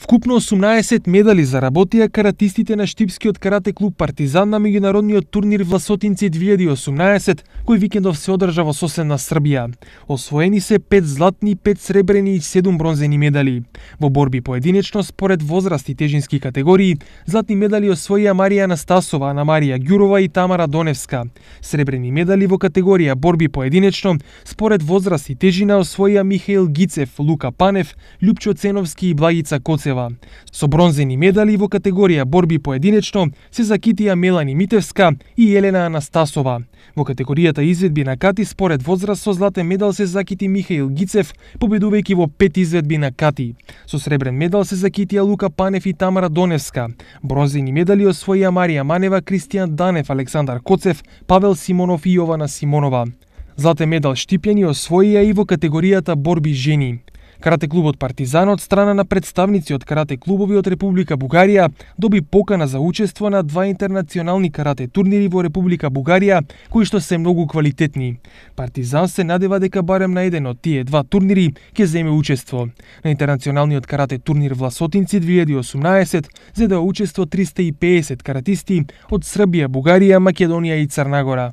Вкупно 18 медали заработија каратистите на штипскиот карате клуб Партизан на меѓународниот турнир Власотинци 2018, кој викендов се одржа во соседна Србија. Освоени се 5 златни, 5 сребрени и 7 бронзени медали. Во борби поединечно според возраст и тежински категории, златни медали освоија Марија Анастасова, Ана Марија Ѓурова и Тамара Доневска. Сребрени медали во категорија борби поединечно според возраст и тежина освоија Михаил Гицев, Лука Панев, Љупчо Ценовски и Благица Коцева. Со бронзени медали во категорија борби поединечно се закитија Мелани Митевска и Елена Анастасова. Во категоријата изведби на кати според возраст со златен медал се закити Михаил Гицев, победувајќи во 5 изведби на кати. Со сребрен медал се закитија Лука Панев и Тамара Доневска. Бронзени медали освоија Марија Манева, Кристијан Данев, Александар Коцев, Павел Симонов и Јована Симонова. Златен медал штипјани освоија и во категоријата борби жени. Карате клубот Партизан од страна на представници од карате клубови од Република Бугарија доби покана за учество на 2 интернационални карате турнири во Република Бугарија, кои што се многу квалитетни. Партизан се надева дека барем на еден од тие 2 турнири ќе земе учество. На интернационалниот карате турнир Власотинци 2018 зедоа учество 350 каратисти од Србија, Бугарија, Македонија и Црна Гора.